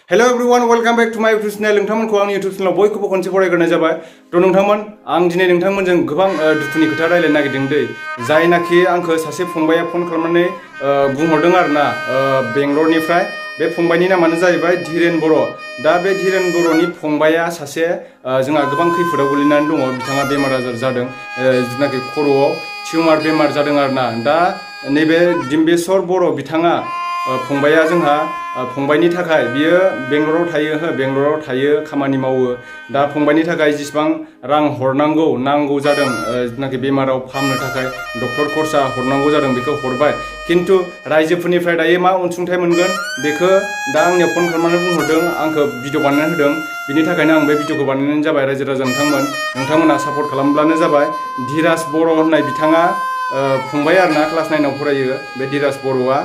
Hello everyone, welcome back to my YouTube channel. नोंथांमोनखौ आंनि YouTube channel बयखौबो खनसे फरायग्रोनाय जाबाय। नोंथांमोन आं दिनै नोंथांमोनजों गोबां दुखुनि खोथा रायलायनो नागिरदों दै। जायनाखि आंखौ सासे फंबाया फन खालामनानै बुंहरदों आरोना बेंगलरनिफ्राय। बे फंबायनि नामानो जाहैबाय धीरेन बर'। दा बे धीरेन बर'नि फंबाया सासे जोंहा गोबां खैफोदाव गोलैनानै दङ। बिथाङा बेमार आजार जादों, जेनाखि खर'आव टिउमार बेमार जादों आरोना। दा नैबे डिम्बेश्वर बर' बिथाङा फंबाया जोंहा फंबायनि थाखाय बियो बेंगलराव थायो खामानि मावो। दा फंबायनि थाखाय जेसेबां रां हरनांगौ नांगौ जादों जेनाखि बेमाराव फाहामनो थाखाय डक्टर खरसा हरनांगौ जादों बेखौ हरबाय। खिन्थु रायजोफोरनिफ्राय दायो मा अनसुंथाइ मोनगोन बेखौ दा आंनियाव फन खालामनानै बुंहरदों, आंखौ भिडिअ बानायनानै होदों। बिनि थाखायनो आं बे भिडिअखौ बानायनाय जाबाय। रायजो राजा नोंथांमोना सापर्ट खालामब्लानो जाबाय। धीराज बर' होननाय बिथाङा फंबाय आरोना क्लास 9 आव फरायो बे धीराज बर'आ।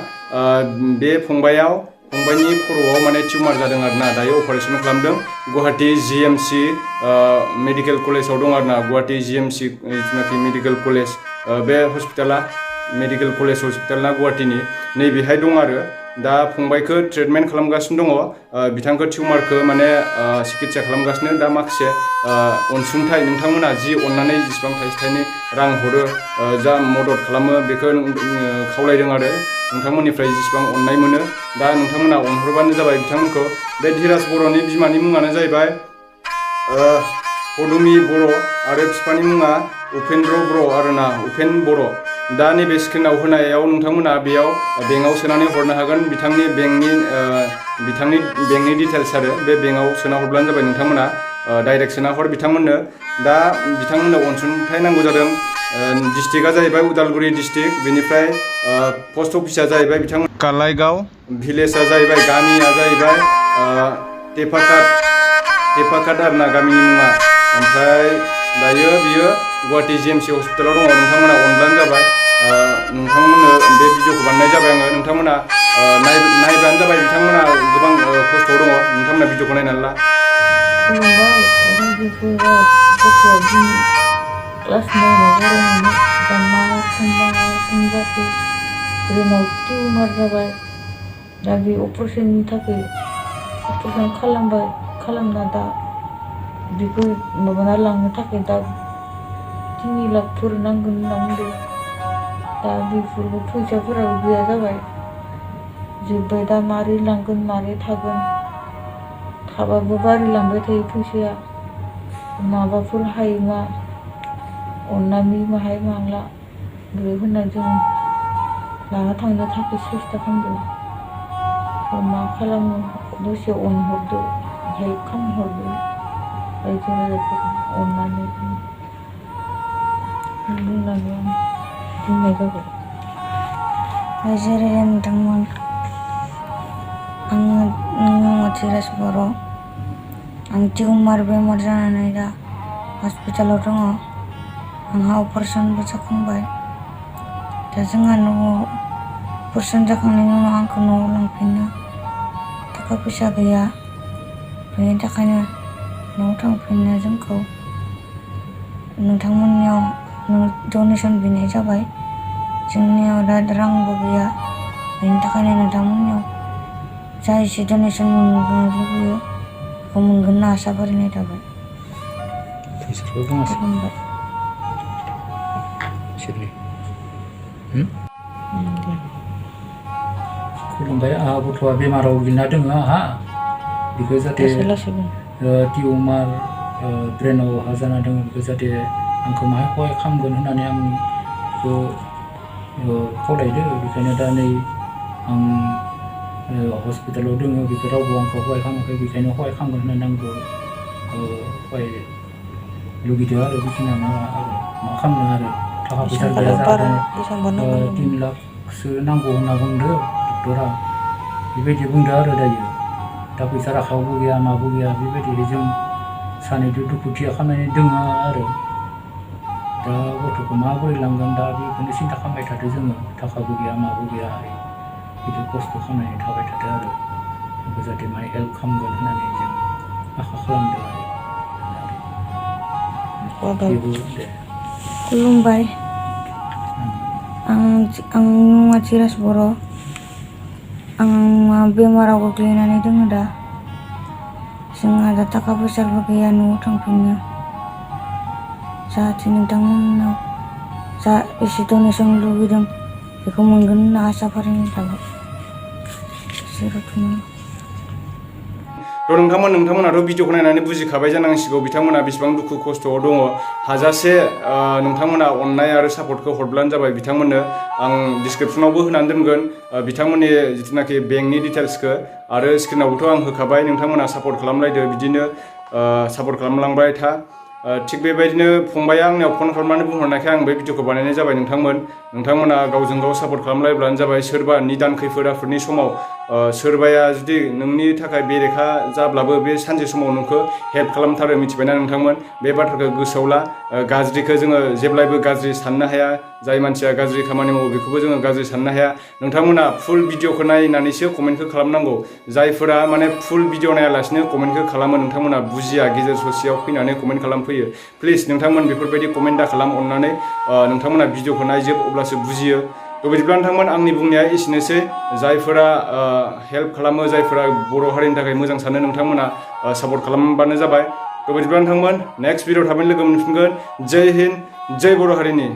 बे फंबायनि खर'आव माने टिउमार जादों आरोना। दायो अपारेसन खालामदों। गुवाहाटी GMC मेडिकेल कलेजाव दं आरोना। गुवाहाटी GMC जेनाखि मेडिकेल कलेज, बे हस्पिटाला मेडिकेल कलेज हस्पिटालना गुवाहाटीनि नैबेहाय दं आरो। दा फंबायखौ ट्रिटमेन्ट खालामगासिनो दङ। बिथांखौ टिउमारखौ माने सिकित्सा खालामगासिनो। दा माखासे अनसुंथाइ नोंथांमोना जि अननानै जेसेबां थाइसे थाइनै रां हरो, जा मदद खालामो बेखौ खावलायदों आरो। नोंथांमोननिफ्राय जेसेबां अननाय मोनो दा नोंथांमोना अनहरबानो जाबाय बिथांमोनखौ। बे धीराज बर'नि बिमानि मुङानो जाहैबाय पदुमि बर' आरो बिफानि मुङा उपेन्द्र बर' आरोना, उपेन बर'। दा नैबे स्क्रिनाव होनायाव नोंथांमोना बेयाव बेंकआव सोनानै हरनो हागोन। बिथांनि बेंकनि डिटेल्स आरो बे बेंकआव सोना हरब्लानो जाबाय। नोंथांमोना डाइरेक्ट सोना हर बिथांमोननो। दा बिथांमोननो अनसुंथाइ नांगौ जादों। डिस्ट्रिक्टआ जाहैबाय उदालगुरि डिस्ट्रिक्ट। बेनिफ्राय पस्ट अफिसा जाहैबाय बिथांमोन कालाइगाव, भिलेजआ जाहैबाय गामिया जाहैबाय पेपाखात आरोना गामिनि मुङा। ओमफ्राय दायो बियो गुवाहाटी GMC हस्पिटालाव दङ। नोंथांमोना अनब्लानो जाबाय। नोंथांमोननो बे भिडिअखौ बानायनाय जाबाय आङो। नोंथांमोना नायब्लानो जाबाय। बिथांमोना गोबां खस्थ'आव दङ। नोंथांमोना भिडिअखौ नायनानै ला। खुलुमबाय रायजोफोरा। गथ'आ दिनै क्लास 9 आव फरायनानै दा मा जाखो ब्रेनाव टिउमार जाबाय। दा बे अपारेशननि थाखाय अपारेशन खालामना दा बेखौ माबाना लांनो थाखाय दा 3 लाखफोर नांगोन होनना बुंदों। दा बेफोरबो फैसाफोराबो गैया जाबाय, जोब्बाय। दा मारै लांगोन मारै थागोन, थाबाबो बारायलांबाय थायो फैसाया। माबाफोर हायोमा अननानै माहाय मांला बे होनना जों लाना थांनो थाखाय सेस्था खालामदों। मा खालामो दसे अनहरदो, हेल्प खालामहरदो रायजो राजाफोरा अननानै बुंनानै आं बुंनाय जाबाय। रायजो राजा नोंथांमोन, आंनि मुङा धीराज बर'। आं टिउमार बेमार जानानै दा हस्पिटालाव दङ। आंहा अपारेशनबो जाखांबाय। दा जोंहा न'आव अपारेशन जाखांनायनि उनाव आंखौ न'आव लांफिननो थाखा फैसा गैया। बेनि थाखायनो न'आव थांफिननो जोंखौ नोंथांमोननियाव डनेसन बिनाय जाबाय। जोंनियाव दा रांबो गैया। बेनि थाखायनो नोंथांमोननियाव जा एसे डनेसन मोननो लुबैयो बेखौ मोनगोन होनना आसा फारिनाय थाबाय। खुलुमबाय। खुलुमबाय। आंहा गथ'आ बेमाराव गोग्लैना दङ। आंहा बेखौ जाहाथे टिउमार ब्रेनाव हा जाना दङ, बेखौ जाहाथे आंखौ माहाय सहाय खालामगोन होननानै आं बेखौ खावलायदो। बेखायनो दा नै आं हस्पिटालाव दङ, बेखौ रावबो आंखौ सहाय खालामाखै। बेखायनो सहाय खालामगोन होननानै आंबो सहाय लुगैदों आरो। बेखिनियानो आरो मा खालामनो आरो थाखा फैसा गैया जादों। 3 लाखसो नांगौ होनना बुंदो डक्टरा, बेबायदि बुंदो आरो। दायो दा फैसा आखायावबो गैया माबो गैया। बेबायदिनो जों सानैजों दुखुथिया खालामनानै दङ आरो। दा गथ'खौ माबोरै लांगोन दा बेखौनो सिन्था खालामबाय थादो जोङो। थाखाबो गैया माबो गैया, बिदि खस्थ' खालामनानै थाबाय थादो आरो। बेखौ जाहाथे माहाय हेल्प खालामगोन होननानै जों आसा खालामदों आरो। खुलुमबाय। आंनि मुङा धीराज बर'। आं बेमाराव गोग्लैनानै दङ दा जोंहा दा थाखा फैसाबो गैया न'आव थांफिननो जाहाथे नोंथांमोननाव जा एसे डनेसन लुगैदों बेखौ मोनगोन होनना आसा फारिनाय थाबाय जेरावथुमा नोंथांमोनाथ' भिडिअखौ नायनानै बुजिखाबाय जानांसिगौ बिथांमोना बेसेबां दुखु खस्थ'आव दङ हाजासे नोंथांमोना अननाय आरो सापर्टखौ हरब्लानो जाबाय बिथांमोननो आं डिसक्रिपसनावबो होनानै दोनगोन बिथांमोननि जिथुनाखि बेंकनि डिटेल्सखौ आरो स्क्रिनावबोथ' आं होखाबाय नोंथांमोना सापर्ट खालामलायदो बिदिनो सापर्ट खालामलांबाय था थिग बेबायदिनो फंबाया आंनियाव फन खालामनानै बुंहरनायखाय आं बे भिडिअखौ बानायनाय जाबाय नोंथांमोना गावजों गाव सापर्ट खालामलायब्लानो जाबाय सोरबा निदान खैफोद आफोदनि समाव सोरबाया जुदि नोंनि थाखाय बेरेखा जाब्लाबो बे सानसे समाव नोंखौ हेल्प खालामथारो मिथिबायना नोंथांमोन बे बाथ्राखौ गोसोआव ला गाज्रिखौ जोङो जेब्लायबो गाज्रि साननो हाया जाय मानसिया गाज्रि खामानि मावो बेखौबो जोङो गाज्रि साननो हाया नोंथांमोना फुल भिडिअखौ नायनानैसो कमेन्टखौ खालामनांगौ जायफोरा माने फुल भिडिअ नायालासिनो कमेन्टखौ खालामो नोंथांमोना बुजिया गेजेर ससेयाव फैनानै कमेन्ट खालामफैयो प्लिज नोंथांमोन बेफोरबायदि कमेन्ट दा खालाम अननानै नोंथांमोना भिडिअखौ नायजोब अब्लासो बुजियो बिदिब्ला नोंथांमोन आंनि बुंनाया एसेनोसै जायफोरा हेल्प खालामो जायफोरा बर' हारिनि थाखाय मोजां सानो नोंथांमोना सापर्ट खालामबानो जाबाय बिदिब्ला नोंथांमोन नेक्स्ट भिडिअ थाबैनो लोगो मोनफिनगोन जय हिन्द जय बर' हारिनि